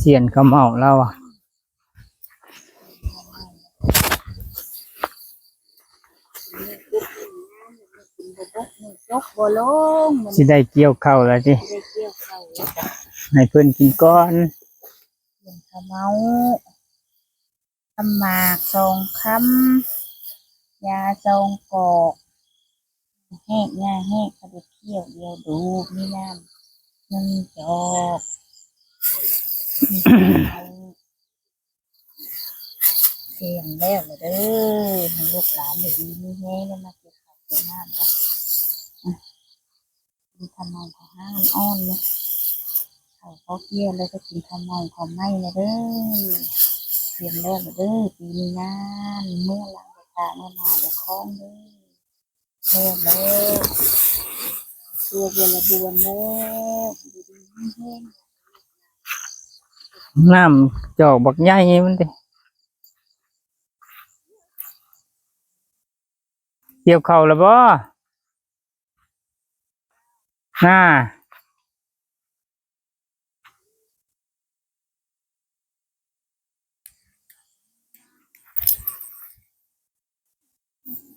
ສຽນເຂົາເມົາລາວ ຈົກບໍ່ລົງ ຊິໄດ້ກ່ຽວເຂົ້າແລ້ວຕິ ຊິໄດ້ກ່ຽວເຂົ້າແລ້ວ ໃຫ້ເພິ່ນກິນກ່ອນ ເພິ່ນເຂົາເມົາ ຄຳໝາກສອງຄຳ ຢາສອງກອກ ແຫ້ງ ຫຍ້າແຫ້ງ ເຂົາໄດ້ກ່ຽວດຽວດູ ມີນ້ຳໜຶ່ງຈອກ ແຫ້ງແລ້ວລະເດີ ໃຫ້ລູກຫຼານຢູ່ດີມີແຮງ ໄດ້ມາເກັບເຂົ້າເກັບນ້ຳກັນ ກິນເຂົ້າເໝົາເຂົ້າຫ້າງອ່ອນໆ ເຂົ້າພໍກ່ຽວແລ້ວກໍກິນເຂົ້າເໝົາເຂົ້າໃໝ່ລະເດີ ຕຽມແລ້ວລະເດີ ປີນີ້ນານ ເມືອຫຼັງໄດ້ຕາເມືອໜ້າໄດ້ຄອງເດີ ແລ້ວແລ້ວ ເຊື່ອເດືອນລະບວນແລ້ວ ຢູ່ດີມີແຮງ ນ້ຳຈອກບັກໃຫຍ່ມັນຕິ. ກ່ຽວເຂົ້າແລ້ວບໍ່? ນາ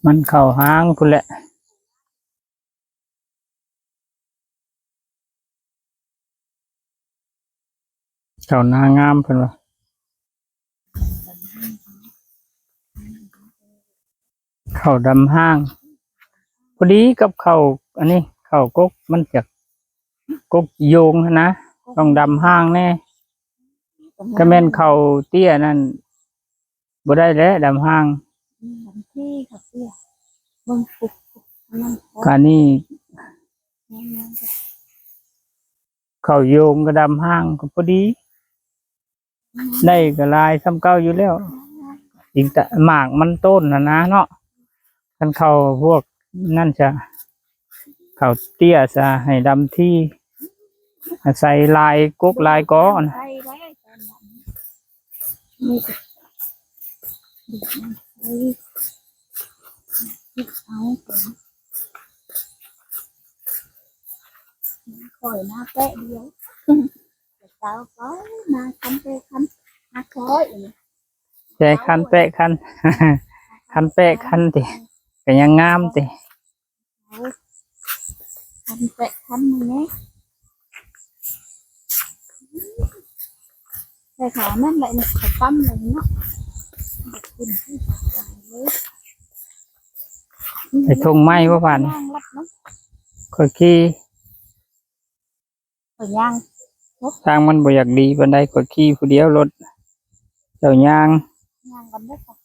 ມັນເຂົ້າຫ້າງພຸ້ນແຫຼະ. ເຂົ້ານາງາມເພິ່ນວ່າ ເຂົ້າດຳຫ້າງ ພໍດີກັບເຂົ້າອັນນີ້ ເຂົ້າກົກ ມັນຈະກົກໂຍງຫັ້ນນະ ຕ້ອງດຳຫ້າງແດ່ ກະແມ່ນເຂົ້າເຕ້ຍນັ້ນ ບໍ່ໄດ້ແຫຼະດຳຫ້າງ ອືມ ບາງທີເຂົາເສຍ ເບິ່ງປຸບ ອັນນັ້ນ ກະນີ້ ແມ່ນໆ ເຂົ້າໂຍງກະດຳຫ້າງກະພໍດີ ອືມ ໄດ້ກະຫຼາຍສ່ຳເກົ່າຢູ່ແລ້ວ ອີງແຕ່ໝາກມັນໂຕນຫັ້ນນະເນາະ ຄັນເຂົ້າພວກນັ້ນຊະ ເຂົ້າເຕ້ຍຊະ ໃຫ້ດຳທີ່ ໃສ່ຫຼາຍກົກຫຼາຍກໍນະ ຂ້ອຍໜ້າແປະດຽວ ເຈົ້າກໍໜ້າຄັນແປະຄັນ ໜ້າຂ້ອຍ ແປະຄັນແປະຄັນ ຄັນແປະຄັນຕິ ກໍຍັງງາມຕິ. ເອົາ ຄັນແປະຄັນນີ້ແນ່ ໃສ່ຂານັ້ນແຫຼະນີ້ ເຂົາປ້ຳເລີຍເນາະ ໄປທົ່ງໄມ້ບໍ່ບາດນີ້ ຂ້ອຍຂີ່ ຂ້ອຍຍ່າງ ທາງມັນບໍ່ຢາກດີປານໃດ ຂ້ອຍຂີ່ຜູ້ດຽວລົດ ເຈົ້າຍ່າງ ຍ່າງກ່ອນເດີ ຂ້ອຍ